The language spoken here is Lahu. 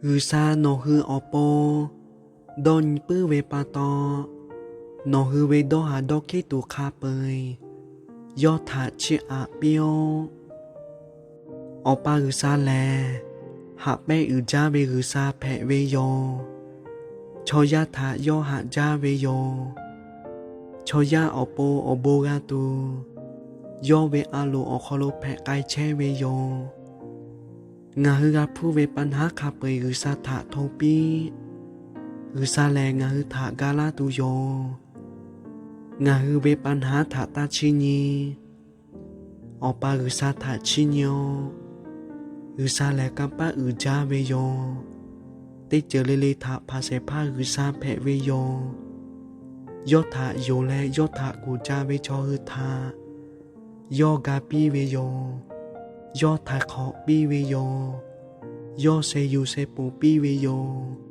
G'uiˬsha nawˬ hui awˬ pon dawˇ nyi puiˉ ve pa taw, nawˬ hui ve dawˇ haˍ dawˇ hkiˉ tuˬ hk'a peu-eˬ yawˇ htaꞈ chiˇ aꞈ piˇ-oˆ. Awˬ pa G'uiˬsha lehˬ, haꞈ pehnˇ uiˍ jaˇ ve G'uiˬsha hpehꞈ ve yoˬ. Chaw yaˇ htaꞈ yawˇ haꞈ jaˇ ve yoˬ. Chaw yaˇ awˬ pon awˬ bon g'a tuˬ, yawˇ ve a loˍ awˬ hk'aw lo hpehꞈ k'ai chehˇ ve yoˬ. Ngaˬ hui g'a hpuˇ ve pa naˉ hk'a peu-eˬ G'uiˬsha htaꞈ hto piˇ. G'uiˬsha lehˬ ngaˬ hui htaꞈ ga laˇ tuˬ yoˬ. Ngaˬ hui ve pa naˉ htaꞈ taˇ chiˇ nyi. Awˬ pa G'uiˬsha htaꞈ chiˇ nyi-oˆ. G'uiˬsha lehˬ kanˇ paˆ uiˍ jaˇ ve yoˬ. Teˇ ceuˬ le le htaꞈ hpanˍ shehˍ hpaˇ G'uiˬsha hpehꞈ ve yoˬ. Yawˇ htaꞈ yonˍ leh yawˇ htaꞈ kuˬ ca ve chaw hui htaꞈ yawˇ ga piˇ ve yoˬ. Yawˇ htaiˍ hk'awꞈ piˇ ve yoˬ. Yawˇ sheh yuˬ sheh ponˬ piˇ ve yoˬ.